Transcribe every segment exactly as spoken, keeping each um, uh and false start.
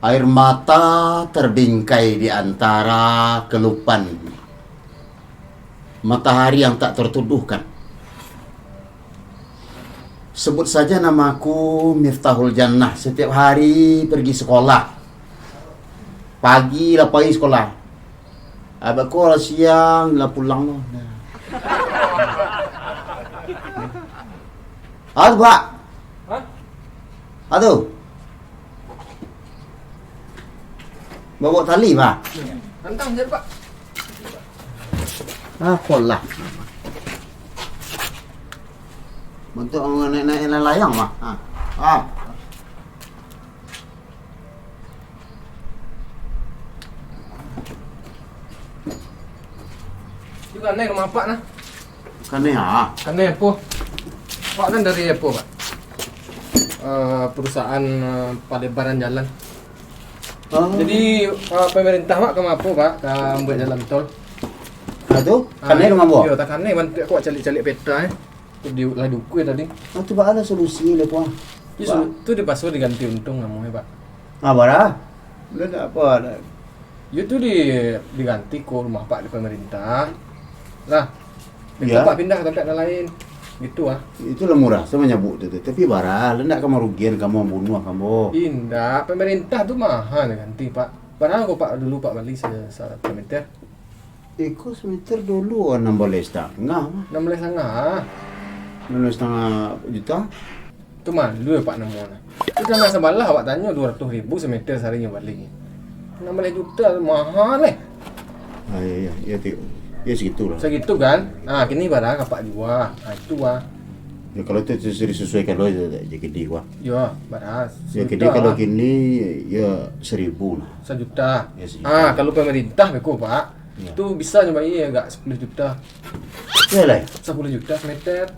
Air mata terbingkai di antara kelupan matahari yang tak tertuduhkan. Sebut saja namaku, Miftahul Jannah. Setiap hari pergi sekolah. Pagi lah pai sekolah. Abak ko lah siang lah pulang lo. Nah. Ah, tu, Pak. Hah? Ah, tu. Bawa tali, Pak. Tantang je, Pak. Ah, kolah. Bantuak naik-naik layang, Pak. Ah. Ah. Itu kanai rumah apak nah. Kanai ah. Kanai apo? Apak kan dari apo, Pak? Eh, perusahaan, eh, palebaran jalan. Oh. Jadi, eh, pemerintah, Pak, ka apo, Pak? Ka buek jalan tol. Ah, tu? Ah, kanai rumah apak? Iyo, tak kanai bantuak apak caliak-caliak peta, eh. Tu di, lah diukua tadi. Ah, tu baa lah solusi lah, Pak? Iyo, Pak. Solu-, tu dipaso diganti untuang namonyo, Pak. Ah, bara? Udah tak apa dah. Yo tu di, diganti ko rumah apak di pemerintah. Lah. Iyo. Apak pindah ka tampek nan lain. Gitu ah. Itu lah murah, saya manyabuik tu, tu. Tapi bara, lah ndak ka marugian kamu, mambunuah kamu. Indak, pemerintah tu mahal ganti, Pak. Bara ko Pak dulu Pak bali sa-, sa-, sameter? Iko sameter dulu anam baleh satangah mah. Anam baleh satangah. Anam baleh satangah juta. Tu malu yo, Pak, namo nah. Tu tanah sabalah awak tanyo duo ratuih ribu sameter sarinyo bali. Anam baleh juta tu mahal, eh. Ah, iyo, iyo. Iyo, ti-, iyo, sagitu lah. Sagitu kan? Ah, kini bara ka apak jua. Ah, itu ah. Yo, kalau tu, tu disusuaikan lo jo, jo kini, wah. Yo, bara. Yo, kini sagitu kalau ah. Kini, yo, saribu lah. Sajuta. Yo, sajuta. Ah, kalau pemerintah beko, Pak. Yo. Tu bisa nyo bayia agak sapuluah juta. Yo lah. Sapuluah juta sameter.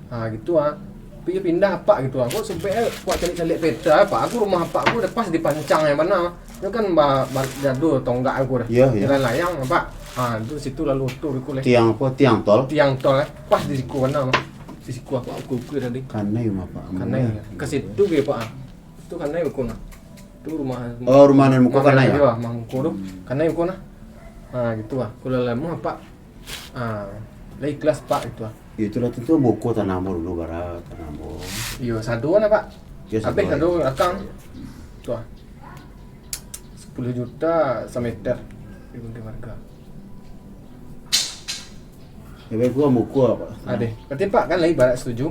Ha, gitu ah. Tapi yo pindah apak gitu ah. Ko sampai, eh, apak caliak-caliak peta, apak. Aku rumah apak ko dah pas di pancang yang mana. Itu kan ba-, ba-, jado tonggak aku dah. Yo, yo. Jalan layang, apak. Ha, tu situ lalu tu aku leh. Tiang apo? Tiang tol? Tiang tol, eh. Pas di siku mana, Mak? Di siku apak aku, aku tadi. Kanai rumah apak. Kanai. Ka situ ge, Pak, ah. Tu kanai beko nah. Tu rumah. Oh, rumah nan muko kanai, kanai, ah? Yo, rumah muko tu. Kanai beko nah. Ha, gitu ah. Kalau lamo apak, ah, lah ikhlas apak gitu ah. Yo, itulah, tantu buko tanah ambo dulu, bara tanah ambo. Iyo, sado nah, Pak. Yo, sado. Habis sado lakang. Tu ah. Sapuluah juta sameter. Digunting harga. Yo, baik, gua buku apa? Adeh. Berarti Pak kan lah ibarat setuju?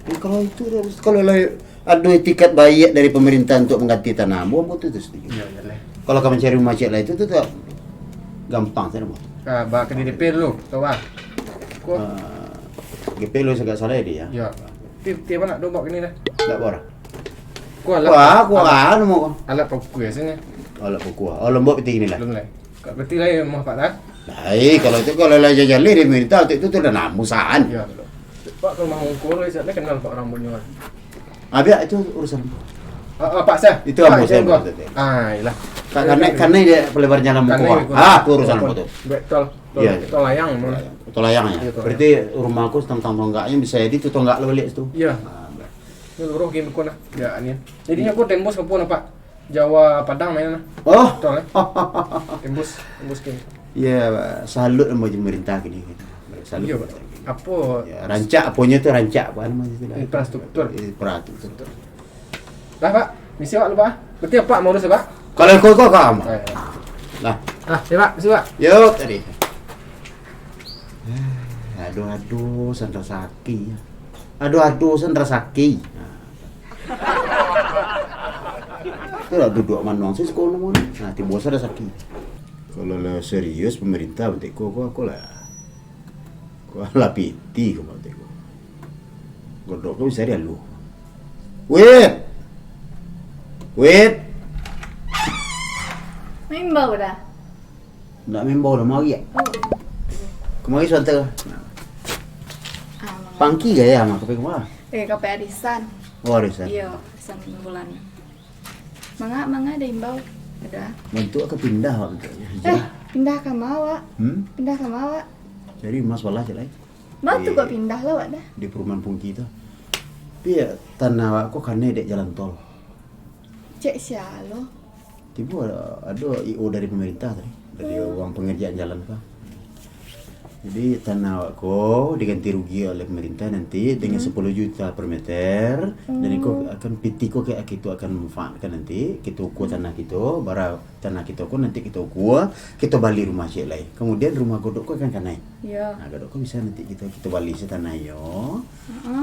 Ya, kalau itu dah, kalau lah ado itikat baiak dari pemerintah untuk mengganti tanah, ambo, ambo tu, tu setuju. Yo, yo lah. Kalau ka mancari rumah ciek lah itu, tu tak gampang sajo, ambo. Ah, ba, ka di D P dulu, tau bah. Ko. Ah, D P dulu sagak salah dia, ya. Yo. Ti, ti apo nak domba kini dah? Tak apa dah. Ko alat. Wah, ko anu mo. Alat pokok ya sini. Alat pokok. Oh, lembok piti inilah. Belum lah. Kak, berarti lain rumah Pak dah? Lain, kalau tu, kalau lah jaleh dari pemerintah, tu, tu, tu dah namu saan. Ya. Pak, kalau rumah Ungkul, saya kenal Pak rambutnya, Pak. Ah, biar itu urusan. Ah, ah, Pak, sah. Itu Pak, ambo, saya ambo. Ah, iyalah. Kanai, kanai dia pelebar jalan muko. Ah, itu urusan ambo tu. Betul. Tol, iya, iya. Tol layang, Mon. Tol layang, ya? Iya, tol layang. Berarti rumah aku tentang tonggaknya bisa jadi tu tonggak lo balik tu. Iya. Ah, betul. Ini luruh game aku nah. Ya, ni. Jadi aku tembus ke pun apa? Jawa Padang main nah. Oh. Betul, eh? Tembus, tembus game. Ya, salut sama pemerintah gini. Salut. Iya, Pak. Apa? Ya, rancak, apanya tu rancak, apa nama itu lah? Infrastruktur. Infrastruktur. Lah, Pak. Misi awak lu, Pak. Berarti apak mau urus, Pak? Kalau kau, kau, kau, Mak. Oh, iya. Lah. Ah, ya, Pak. Misi, Pak. Yuk, tadi. Aduh, aduh, sandra saki. Aduh, aduh, sandra saki. Nah. Tu lah duduk manuang sih sekolah mana. Nah, timbul sandra saki. Kalau lah serius pemerintah, bantik kau, kau, kau lah. Kau lah piti kau, bantik kau. Godok kau bisa dia lu. Wit! Wit! Maimbau dah. Ndak maimbau dah, mari, ya? Oh. Kemari sebentar. Ah, mangga. Pangki gaya mah, kape kemana? Eh, kape arisan. Oh, arisan. Iya, arisan bulan. Manga, manga ada imbau. Ada. Bantuak ka pindah, Wak, bantuaknya. Eh, hijrah. Pindah ka ma, Wak? Hmm? Pindah ka ma, Wak? Jadi mas balah je lai. Batu kok pindah lah, Wak, dah. Di perumahan Pungki tu. Tapi ya, tanah Wak ko kanai dek jalan tol. Cek sia lo? Ibu, ado, ado I O dari pemerintah tadi, dari uang pengerjaan jalan tu. Jadi, tanah awak ko diganti rugi oleh pemerintah nanti dengan sepuluh juta per meter. Dan iko akan, piti ko ka-, kito akan manfaatkan nanti. Kito ukua tanah kito, bara tanah kito ko nanti kito ukua, kito bali rumah ciek lai. Kemudian rumah Godok ko akan kanai. Iyo. Nah, Godok ko bisa nanti kito, kito bali se tanah iyo.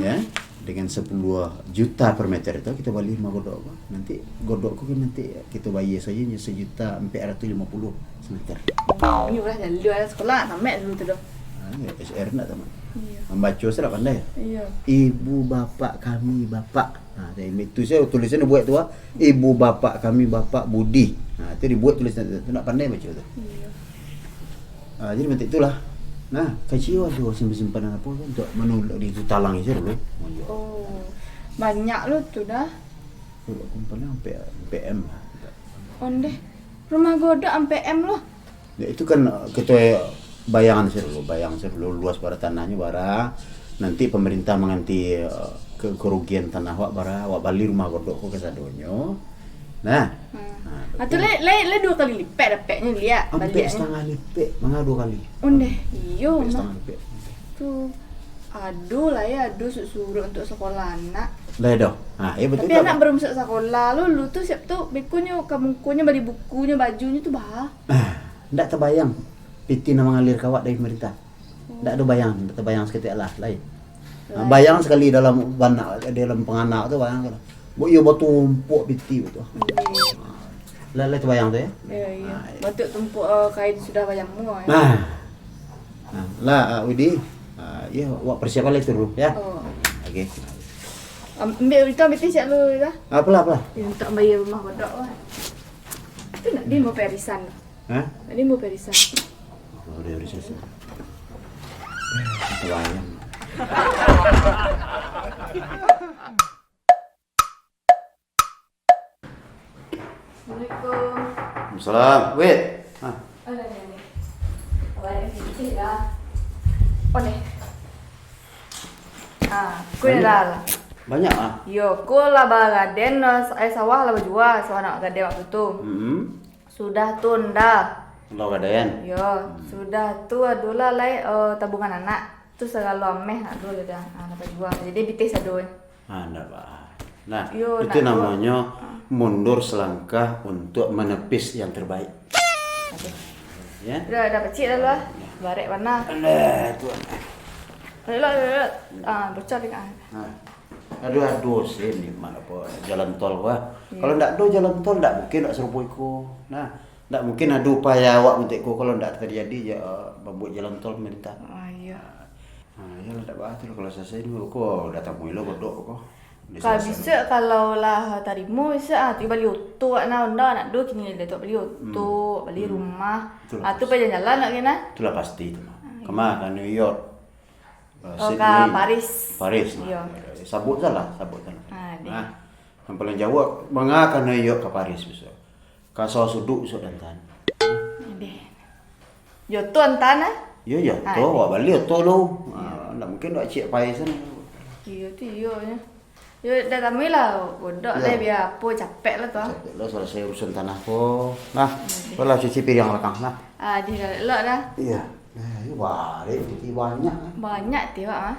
Ya, dengan sepuluh juta per meter tu, kito bali rumah Godok ko. Nanti Godok ko kan nanti kito bayia sajo nyo sejuta ampek ratuih limo puluah semeter. Murah jalua lah, sekolah nak tamat dulu tu doh. Ah, ya, S R nak tamat. Iyo. Mambaco se ndak pandai. Iyo. Ibu bapak kami, bapak. Ha, itu se tulisan dibuek tu, ah. Ibu bapak kami, Bapak Budi. Ha, tu dibuek tulisan tu, tu ndak pandai baco tu. Iyo. Ah, jadi bantuak itulah. Nah, kaciyo ado simpan-simpanan apo tu untuak manulak di tu talang isi dulu. Oh, banyak lo tu doh. Kalau aku paling sampai P M lah. Ondeh, rumah Godok sampai M lo. Ya, itu kan, eh, kito bayangan se dulu, bayang se dulu luas bara tanahnyo bara. Nanti pemerintah mangganti, eh, ke-, kerugian tanah awak bara, awak bali rumah Godok ko kasadonyo. Nah. Hmm. Nah, ah, tu lai, lai, lai duo kali lipek dapeknyo liak. Ampek baliaknyo. Setengah lipek, manga duo kali. Ondeh, iyo, ampek mah. Setengah lipek. Tu, ado lah yo, ado su-, surek untuak sekolah anak. Lai doh. Ha, iyo, batua. Tapi anak baru masuak sekolah, lu, lu tu siap tu, bekonyo ka mukonyo bali bukunyo, bajunyo tu bah. Ah, ndak tabayang piti nan mangalir ka awak dari pemerintah. Ndak ado bayang, ndak tabayang saketek lah, lai. Lai. Ha, bayang sakali dalam banak, dalam panganak tu bayang kan. Buek iyo batumpuak piti tu. Iyo. Ha. Lah, lah tabayang tu yo? Iyo, iyo. Ha, iyo. Batua tumpuak, eh, kain sudah bajamu, yo. Nah. Nah, lah, ah, Widi. Ah, iyo, awak persiapkan lah itu dulu, yo. Oh. Oke. Am-, ambiak itu, ambiak tu siap dulu, yo. Apolah, apolah. Yo, untuak bayia rumah Godok lah. Tu nak dia mau perisan. Hah? Nak dia mau perisan. Oh, dia perisan. Tabayang. Assalamualaikum. Waalaikumsalam. Weh. Ha. Alah, ni, ni. Awak ni pitih lah. Oh, ni. Ah, ko lah. Banyak, ah? Yo, ko lah bagaden, eh, sawah lah bajua, sawah nan gaden waktu tu. Mm-mm. Sudah tu nda. Nda gaden? Yo, sudah tu adolah lai, eh, tabungan anak. Tu sagalo ameh nak tu lah dah. Ah, nak bajua. Jadi, pitih sado. Ah, ndak ba-, nah, yo, itu ndak namonyo mundur selangkah untuk menepis yang terbaik. Aduh. Ya? Dah, dah pacik dah lah. Ya. Barek mana? Alah, tu. Ayo lah, ayo lah. Ah, bocor tengok. Nah. Aduh, aduh, sin, di mana po jalan tol, wah. Iya. Kalau ndak ado jalan tol, ndak mungkin nak sarupo iko. Nah, ndak mungkin ado upaya awak untuk iko kalau ndak terjadi ja-, mambuek jalan tol pemerintah. Ah, iya. Nah, iyolah, ndak baa tu lah, kalau selesai ni, ko datang mui lo Godok ko. Kalau bisa, kalau lah tarimo, bisa, ah, tu bali oto, nak Honda, nak do kini, lah tu bali oto, hmm, bali rumah. Itulah pasti. Ah, tu pasti. Jalan-jalan nak kena. Itulah pasti tu mah. Ah, iya. Kama ka New York. Ah, oh, Sydney. Ka Paris. Paris, nah. Iya. Sabuik salah, sabuik salah. Ah, deh. Nah, yang paling jauh, manga ka New York ka Paris, bisa. Ka Sawah Suduk, bisa dantan. Deh. Yo tu antan, ah? Yo, yo, ah, tu, deh. Awak bali yo tu lo. Iya. Ah, ndak mungkin awak ciek pai sana. Iyo tu, iyo, yo. Yo, dah tamui lah, Godok lah, bia apo, capek lah tu, ah. Capek lah, selesai urusan tanah ko. Nah, oke. Alah, cuci piriang balakang, nah. Ah, di elok dah. Iya. Nah, iyo barek, cuci banyak, nah. Banyak ti, Wak, ah.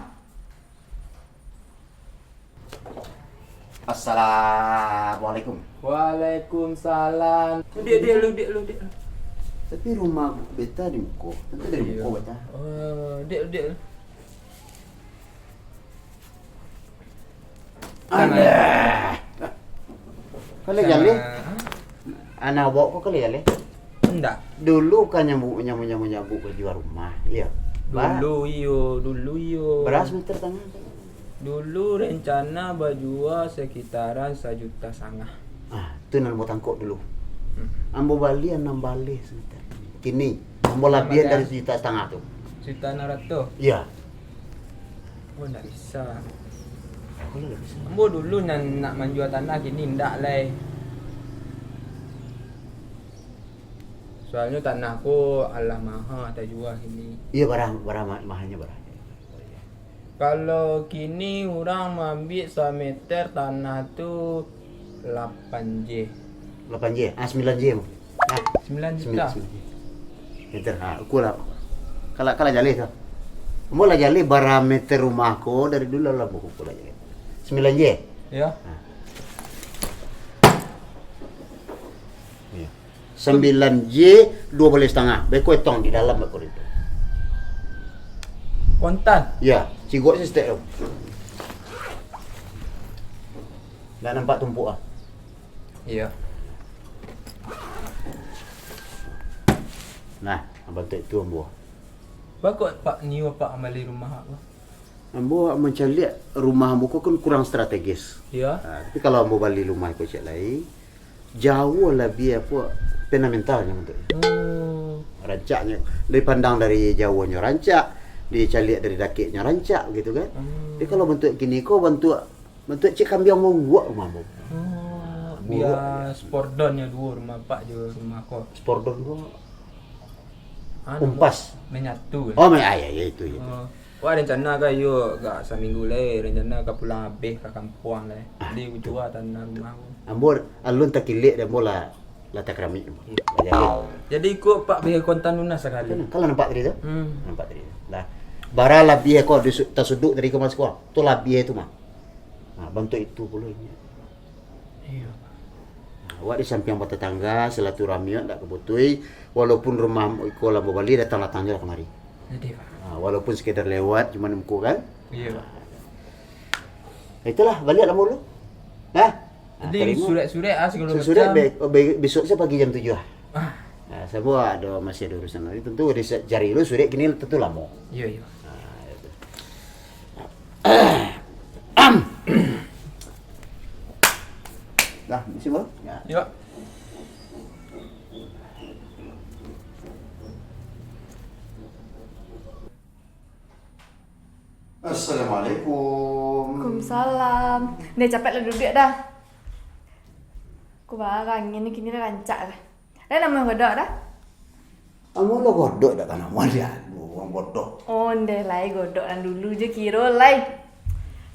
Assalamualaikum. Waalaikumsalam. Diak, diak lu, diak lu, diak lu. Tapi rumah beta di muko. Tentu dari muko beta. Oh, diak, diak lu. Alah. Kalau jaleh, anak bawa ko kalau jaleh. Indak. Dulu kan nyambut, nyambut, nyambut, nyambut bajua rumah, iyo. Dulu iyo, dulu iyo. Bara meter tanah? Dulu rencana bajua sekitaran sajuta sangah. Ah, tu nan ambo tangkok dulu. Hmm. Ambo bali anam baleh semeter. Kini, ambo labiah dari sajuta satangah tu. Sajuta anam ratuih? Iya. Oh, ndak bisa. Kalau ndak bisa. Ambo dulu nan nak manjua tanah, kini ndak lai. Soalnyo tanah ko alah maha tajua kini. Iya, bara, bara ma-, mahanyo bara. Kalau kini urang maambiak sameter tanah tu lapan J. Lapan J. Ah, sembilan J. Ah, sembilan juta. Sembilan, sembilan J. Meter. Ha, ukur lah. Kalau, kalau jaleh tu. Ambo lah jaleh bara meter rumah ko dari dulu lah ambo ukur lah jaleh. Sembilan J. Ya. Ha. Ya. Sembilan J, dua baleh satangah. Beko etong di dalam beko itu. Kontan? Ya, cigok se setek tu. Ndak nampak tumpuk ah. Iya. Nah, bantuak itu ambo. Baa kok Pak nio Pak mambali rumah ko? Ambo mancaliak rumah ambo ko kan kurang strategis. Iya. Ha, tapi kalau ambo bali rumah ko ciek lai, jauah labiah apo, fundamentalnyo bantuaknyo. Oh. Rancaknyo, dipandang dari jauahnyo rancak, dicaliak dari dakeknyo rancak, gitu kan. Hmm. Tapi kalau bantuak kini ko, bantuak Bantuak cik kambiang mongguak rumah ambo. Oh, mongguak. Bia spordon nyo duo rumah Pak jo rumah ko. Spordon ko? Anu, umpas. Menyatu. Oh, me-, ah, ya, ya, itu, itu. Oh. Wak rencana ka iyo agak saminggu lai, rencana ka pulang abih ka kampuang lai. Ah, jadi jua tanah rumah ko. Ambo alun takilek dek ambo lah, lah takaramik. Iya. Jadi. Jadi iko Pak bia kontan lunas sakali. Kalau nampak tadi tu? Hmm. Nampak tadi tu. Lah. Bara labiah ko disu-, tasuduk tadi ko mas ko. Tu labiah tu mah. Nah, bantuak itu pulo inyo. Iyo. Nah, awak di sampiang batatangga, silaturahmi awak ndak ka putuih, walaupun rumah iko lah babali, datang-datang se lah kamari. Jadi, Pak. Nah, walaupun sekedar lewat, cuman muko kan. Iyo. Nah, itulah, baliak lah mulu. Nah. Nah, jadi, tarimo. Surek-surek, ah, segala macam. Surek-surek, be-, oh, be-, besok se pagi jam tujuh ah. Ah. Nah, samo ado, masih ado urusan lain. Tentu dicari dulu surek kini tentu lamo. Iyo, iyo. Nah, itu. Dah, isi baru? Ya. Iyo. Assalamualaikum. Waalaikumsalam. Dah, capek lah duduak dah. Ko barang angin ni kini lah rancak lah. Lai namuah Godok dah? Amuah lo Godok dak ka namuah dia. Aduh, urang bodoh. Oh, ndeh lai Godok nan dulu je kiro lai.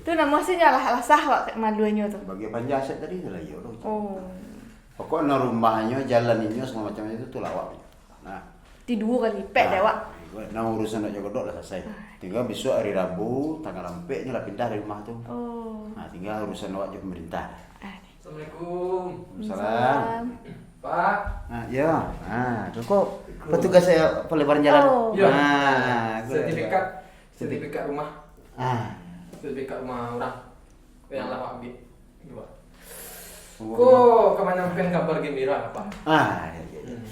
Tu namuah se nyo lah, lah sah wak maluanyo tu. Bagi panja aset tadi tu lah, iyo tu. Oh. Pokoknyo rumahnyo, jalan inyo, sagalo macam itu tu lah awak. Nah. Ti duo kali lipek dek awak. Nah, urusan nak jo Godok lah salasai. Ah. Tingga bisuak ari Rabu, tanggal ampek nyo lah pindah dari rumah tu. Oh. Nah, tingga urusan awak jo pemerintah. Ah. Assalamualaikum. Salam. Salam. Pak. Ah, ya. Ah, tu kok petugas saya pelebaran jalan. Oh. Ya. Ah, sertifikat, sertifikat rumah. Ah. Sertifikat rumah orang yang lah ambil. Dua. Oh. Ko ka manyampaikan kabar gembira, Pak. Ah, ya, ya, ya. Hmm.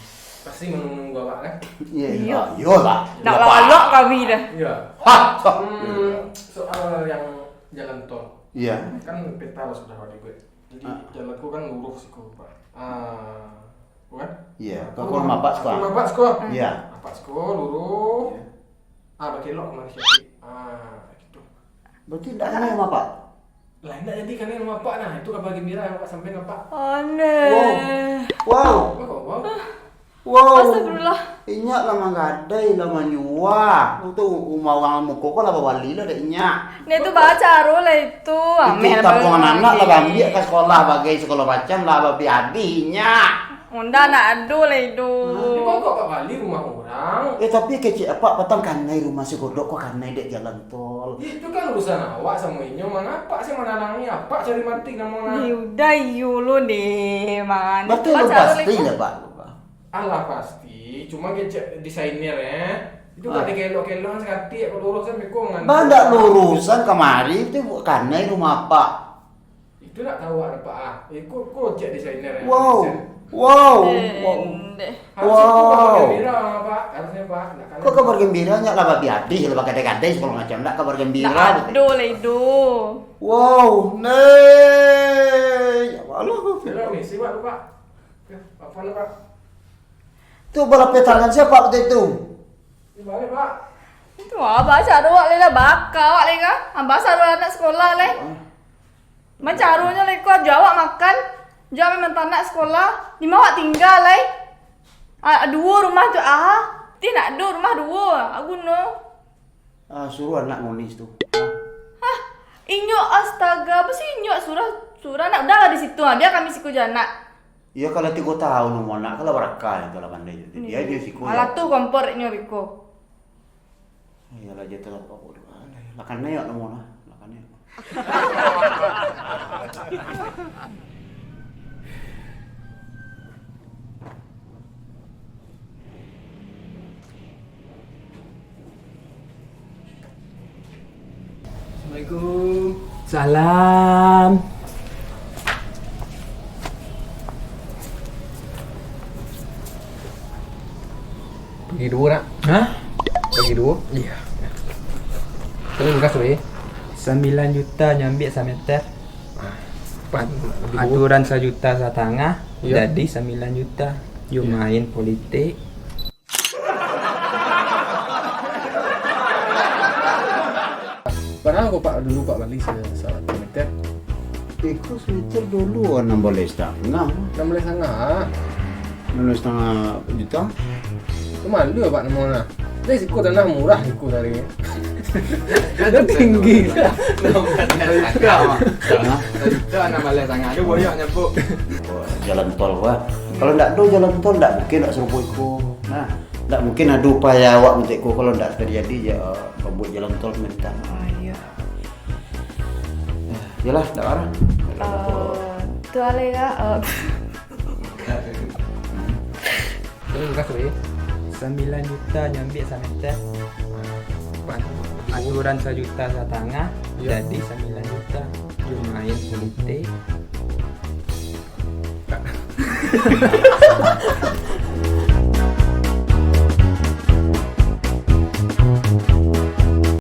Pasti menunggu-nunggu awak, kan? Iya, iya. Iya. Iyolah. Nak lalok kami dah. Iya. Ha, ha. Hmm, soal yang jalan tol. Iya. Kan peta lah sudah awak buat. Jadi, ah, jalan ko kan luruih siko, Pak. Ah, ko kan? Iya, ka rumah Apak siko. Rumah Apak siko. Iya. Apak siko luruih. Iya. Ah, bakelok kamari saketek. Ah, gitu. Berarti ndak kanai rumah Apak? Lah, ndak jadi kanai rumah Apak nah. Itu kabar gembira yang Apak sampaikan, Pak. Aneh. Wow. Wow. Kok wow? Wow. Astagfirullah. Inyak lah manggadai, lah manyuah. Tu rumah urang muko ko lah babali lah dek inyak. Nah, itu baa caro lah itu. Itu ameh tabungan anak lah baambiak ka sekolah bagai sagalo macam lah, babih-abih inyak. Onda nak ado lah itu. Hah? Di bangkok ka bali rumah urang. Eh, tapi kecek Apak patang kanai rumah si Godok ko kanai dek jalan tol. Itu kan urusan awak samo inyo, manga Apak se manalangi, Apak cari mati namo nah. Yo udah iyo lo deh, mano. Batua lo pasti lah, Pak. Alah, pasti. Cuma kecek desainer, eh. Itu kan dikelok-kelok sakatik, kok luruih sampai ko ngantuk. Bah, ndak luruih sampai kamari tu kanai rumah Apak. Itu ndak tahu awak, Pak, ah. Eh, ko, ko cek desainer, eh. Wow. Desain. Wow. Eh, wow. Ndeh. Harusnya ko kabar gembira, Pak. Harusnya, Pak. Ndak kanai. Kok kabar gembira, nyak lah babih-abih, lah bagadai-gadai sagalo macam. Ndak kabar gembira. Ndak ado lah itu. Wow, neh. Ya Allah. Sudah, misi, Pak, Pak. Apa lu, Pak? Tu balapeh tangan sia waktu itu? Di balik, Pak. Itu abah caro awak lai lah, baka awak lai kah? Abah caro anak sekolah lai. Ah. Macaronyo lai ko, jo awak makan, jo awak mantanak sekolah, di ma awak tingga lai? Ah, duo rumah tu, ah. Ti nak duo rumah duo, ah, guno. Ah, suruah anak ngonis tu. Hah? Inyo, astaga, apa sih inyo suruah, suruah anak? Udahlah di situ, ah. Biar kami siko jo anak. Iyo, kalau tigo taun umua nak, kalau baraka itu lah pandai. Jadi, iyo, siko. Alah tu kompor nyo biko. Iyolah, jatuh lah, Pak Bodoh. Alah, lah kanai awak namo lah. Lah kanai. Assalamualaikum. Salam. Bagi duo, nak? Hah? Bagi duo? Iyo. Tapi lukas, weh. Sambilan juta nyo ambiak sameter. Ah, pan, bagi duo. Aturan sajuta satangah, iyo, jadi sambilan juta. Yo, iyo, main politik. Bara ko, Pak, dulu Pak bali sa-, sa-, sameter? Iko sameter dulu anam baleh satangah. Anam baleh satangah. Anam baleh satangah juta. Tu malu, Pak, namo nah. Dari siko tanah murah siko dari. Kan tinggi. Anam baleh satangah. Hah? Sajuta anam baleh satangah. Ado banyak nyampuk. Oh, jalan tol, wah. Kalau ndak ado jalan tol, ndak mungkin nak sarupo iko. Nah, ndak mungkin ado upaya awak untuak iko kalau ndak tajadi ja, eh, pambuek jalan tol pamarintah. Ah, iyo. Yolah, ndak parah. Eh, tu alai ka, eh. Tapi lukas, weh. Sambilan juta nyo ambiak sameter. Pan. Aturan sajuta satangah, iyo, jadi sambilan juta. Yo, main politik.